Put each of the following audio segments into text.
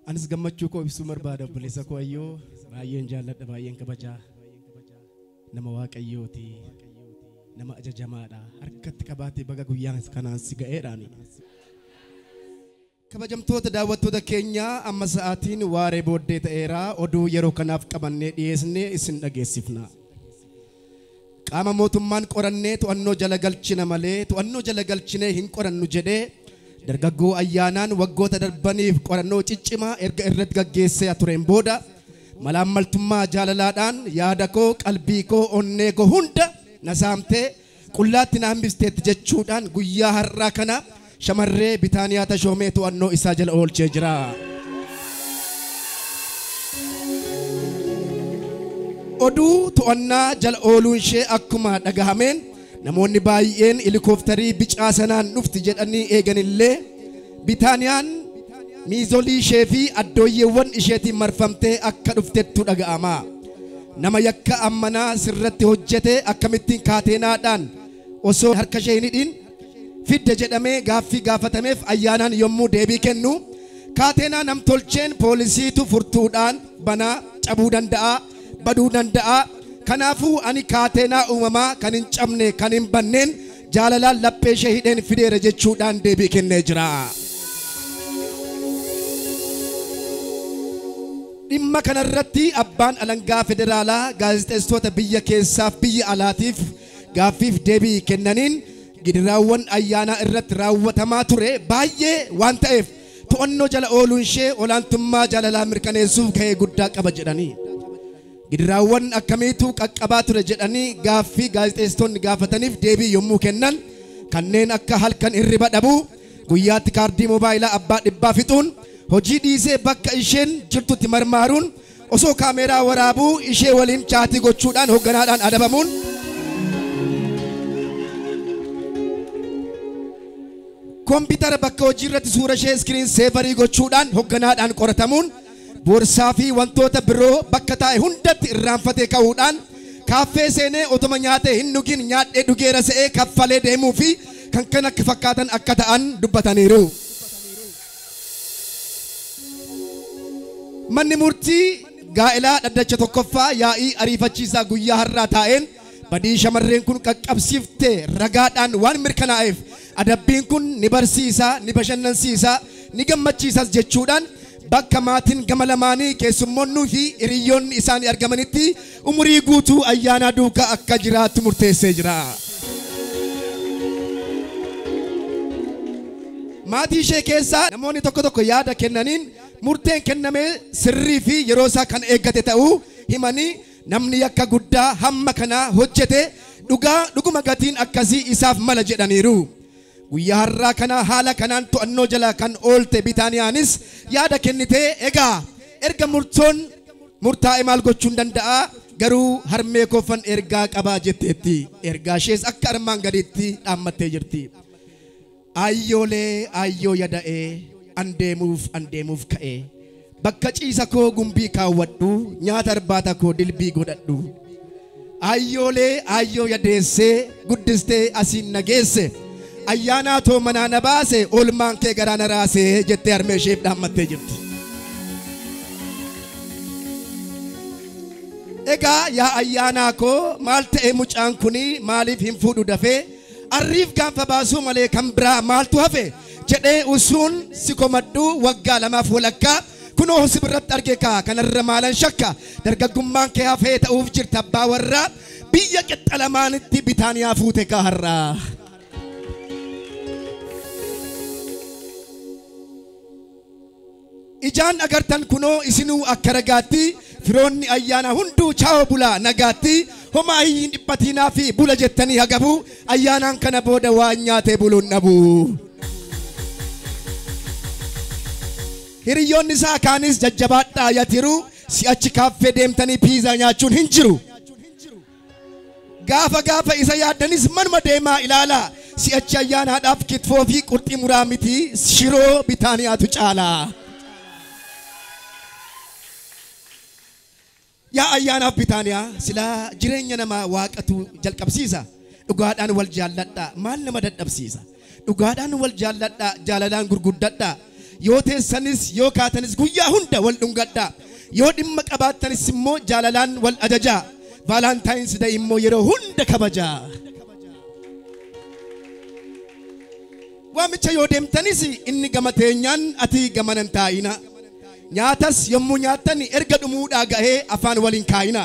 Anis gammachuu koo ibsuu barbaada obboleessa koo Ayyoo baay'een jaalladha baay'een kabajaa nama Waaqayyooti nama ajajamaadha harkatti qabaatee baga guyyaan kanaan si ga'eedhaani. Kabajamtoota daawwattoota keenyaa amma sa'aatiin waaree booddee ta'eera oduu yeroo kanaaf qabannee dhiyeessnee isin dhageessifna. Qaama mootummaan qorannee to'annoo jala galchina malee to'annoo jala galchinee hin qorannu jedhee dargaggoo Ayyaanaan waggoota darbaniif qorannoo ciccimaa erga irratti gaggeessee tureen booda malaammaltummaa jaalalaadhaan yaada koo qalbii koo onnee koo hunda na saamtee qullaatti na hambisteetti jechuudhaan guyyaa har'aa kana shamarree Bitaaniyaa Tashoomee to'annoo isaa jala oolchee jira. Oduu to'annaa jala ooluun ishee akkuma dhagahameen namoonni baay'een helikoophtarii bicaa sanaan dhufti jedhanii eeganillee Bitaaniyaan miizolii ishee fi addooyyeewwan isheetiin marfamtee akka dhuftettu dhaga'ama. Nama yakka ammanaa sirratti hojjete akkamittiin kaateenaadhaan osoo harka ishee hin hidhin fidde jedhamee gaaffii gaafatameef Ayyaanaan yommuu deebii kennu kaateenaa namtolcheen poolisiitu furtuudhaan banaa cabuu danda'a baduu danda'a. Kanaafuu ani kaateenaa uumamaa kan hin cabne kan hin banneen jaalalaan laphee ishee hidheen fideera jechuudhaan deebii kennee jira. Dhimma kanarratti abbaan alangaa federaalaa gaazexeessitoota biyya keessaaf biyya alaatiif gaaffiif deebii kennaniin gidiraawwan Ayyaanaa irratti raawwatamaa ture baay'ee waan ta'eef to'annoo jala ooluun ishee olaantummaa jaalalaa mirkaneessuuf gahee guddaa qaba jedhanii. Gidiraawwan akkamiitu qaqqabaa ture jedhanii gaaffii gaazexeessitoonni gaafataniif deebii yommuu kennan kanneen akka halkan hirriba dhabuu, guyyaatti kaardii moobaayilaa abbaa dhibbaa fixuun, hojii dhiisee bakka isheen jirtutti marmaaruun, osoo kaameeraa waraabuu ishee waliin chaatii gochuudhaan hogganaadhaan adabamuun, koompitara bakka hojii irratti suura ishee iskiriin seevarii gochuudhaan hogganaadhaan qoratamuun, boorsaa fi wantoota biroo bakka taa'e hundatti irraanfatee ka'uudhaan kaaffee seenee otuma nyaatee hin dhugin nyaadhee dhugeera se'ee kaffalee deemuu fi kan kana akka fakkaatan akka ta'an dubbataniiru. Manni murtii gaa'elaa dhaddacha tokkoffaa yaa'ii ariifachiisaa guyyaa har'aa taa'een badii shamarreen kun qaqqabsiifte ragaadhaan waan mirkanaa'eef adabbiin kun ni barsiisa, ni bashannansiisa, ni gammachiisas jechuudhaan bakka maatiin gama lamaanii keessummoonnii fi hiriyoonni isaanii argamanitti umurii guutuu Ayyaanaa duukaa akka jiraattu murteessee jira. Maatii ishee keessaa namoonni tokko tokko yaada kennaniin murteen kenname sirrii fi yeroo isaa kan eeggate ta'uu himanii namni yakka guddaa hamma kanaa hojjete dhugaa dhuguma gatiin akkasii isaaf mala jedhaniiru. Guyyaa har'aa kana haala kanaan to'annoo jala kan oolte Bitaaniyaanis yaada kennitee egaa erga murtoon murtaa'e maal gochuun danda'a garuu harmee koofan ergaa qabaa jetteetti. Ergaa ishees akka armaan gadiitti dhaammattee jirti. Ayyoolee ayyoo yada'ee an deemuuf ka'ee bakka ciisa koo gumbii kaawwadhu nyaata arbaata koo dilbii godhadhu. Ayyoolee ayyoo yadeessee guddistee asiin nageesse ayyaanaa too manaa na baase oolmaan kee garaa na raase jettee harmee isheef dhaammattee jirti. Egaa yaa ayyaanaa koo maal ta'e mucaan kuni maaliif hin fuudhu dafee arriif gaanfa baasuu malee kan biraa maaltu hafe jedhee usuun si komadhu waggaa lamaaf walakkaa kunoo si biratti arge kaa kanarra maalan shakka dargaggummaan kee hafee ta'uuf jirta abbaa warraa biyya qixxa lamaanitti Bitaaniyaa fuute kaa har'aa. Ijaan agartan kunoo isinuu akka ragaatti firoonni ayyaana hunduu chaawoo bulaa nagaatti homaa hin dhiphatinaa fi bula jettanii hagabu ayyaanaan kana booda waan nyaatee buluun dhabu. Hiriyoonni isaa kaanis jajjabaadhaa yatiru si'achi kaaffee deemtanii piizaa nyaachuun hin jiru. Gaafa gaafa isa yaaddanis manuma deemaa ilaalaa si'achi ayyaanaadhaaf kitfoo fi qurxii muraa miti shiroo Bitaaniyaatu caalaa. Yaa ayyaanaaf Bitaaniyaa silaa jireenya namaa waaqatu jalqabsiisa. Dhugaadhaan wal jaalladhaa maal nama dadhabsiisa. Dhugaadhaan wal jaalladhaa jaalalaan gurguddadhaa. Yoo teessanis yoo kaatanis guyyaa hunda wal dhungadhaa. Yoo dhimma qabaattanis immoo jaalalaan wal ajajaa. Valentine's Day immoo yeroo hunda kabajaa. Waamicha yoo deemtanis inni gama teenyaan ati gamanan taa'ina. Nyaatas yommuu nyaattan erga dhumuudhaa gahee afaan waliin kaa'ina.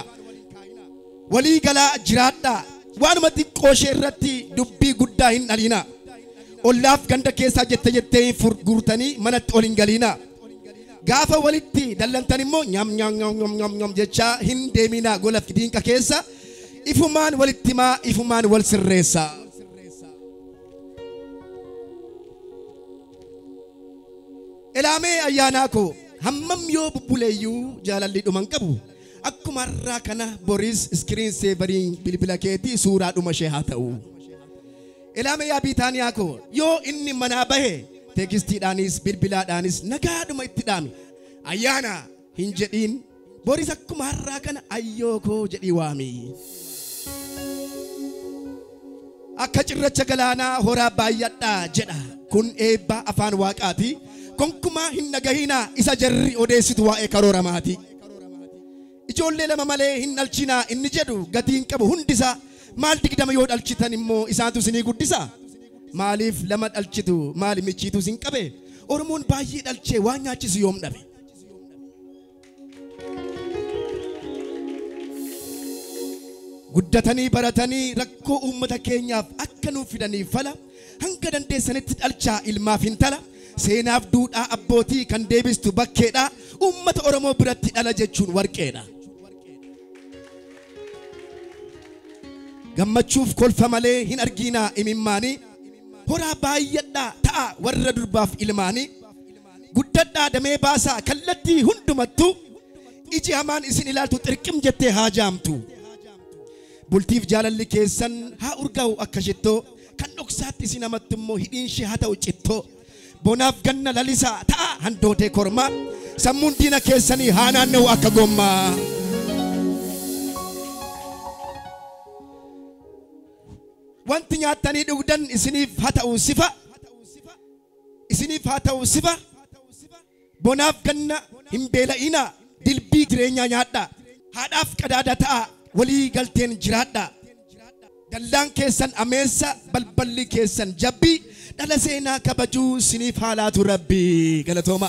Walii galaa jiraadhaa. Waanuma xiqqoo ishee irratti dubbii guddaa hin dhalina. Ollaaf ganda keessaa jette jettee guurtanii manatti ol hin galina. Gaafa walitti dallantan immoo nyam nyam nyam nyam nyam nyam jechaa hin deemina gola diinqa keessa. Ifumaan walitti himaa, ifumaan wal sirreessa. Elaamee ayyaanaa koo hammam yoo bubbuleeyyuu jaalalli dhuman qabu. Akkuma har'aa kana boris iskiriin seevariin bilbila keetii suuraa dhuma ishee haa ta'u. Elaamee yaa Biitaaniyaa koo yoo inni manaa bahe teekistiidhaanis bilbilaadhaanis nagaadhuma itti dhaami. Ayyaana hin jedhiin boris akkuma har'aa kana ayyoo koo jedhii waami. Akka cirracha galaanaa horaa baay'adhaa jedha. Kun eebba afaan waaqaati. Konkumaa hin dhagahinaa isa jarri odeessitu waa'ee karoora maatii. Ijoollee lama malee hin dhalchinaa inni jedhu gatiin qabu hundisaa. Maal 20 yoo dhalchitan immoo isaantu isinii guddisa. Maaliif lama dhalchitu maali michiitu isin qabe? Oromoon baay'ee dhalchee waan nyaachisu yoom dhabe? Guddatanii baratanii rakkoo uummata keenyaaf akka nuuf fidaniif fala hanga dandeessanitti dhalchaa ilmaaf intala. Seenaaf duudhaa abbootii kan deebistu bakkeedha. Uummata Oromoo biratti dhala jechuun warqeedha. Gammachuuf kolfa malee hin arginaa imimmaanii. Horaa baay'adhaa ta'a warra durbaaf ilmaanii. Guddadhaa damee baasaa kallattii hundumattuu. Iji hamaan isin ilaaltu xirqim jettee haa jaamtu. Bultiif jaalalli keessan haa urgaa'u akka shittoo. Kan dhoksaatti isin amattu immoo hidhiin ishee haa ta'u cittoo. Bonaaf ganna lalisaa ta'a handootee kormaa. Sammuun diina keessanii haa naanna'u akka gommaa. Wanti nyaattanii dhugdan isiniif haa ta'u sifa. Isiniif haa ta'u sifa. Bonaaf ganna hin beela'inaa. Dilbii jireenyaa nyaadhaa. Haadhaaf qadaada ta'a walii galteen jiraadhaa. Dallaan keessan ameessa balballi keessan jabbii. Dhala seenaa kabajuu isiniif haa laatu Rabbi. Galatooma.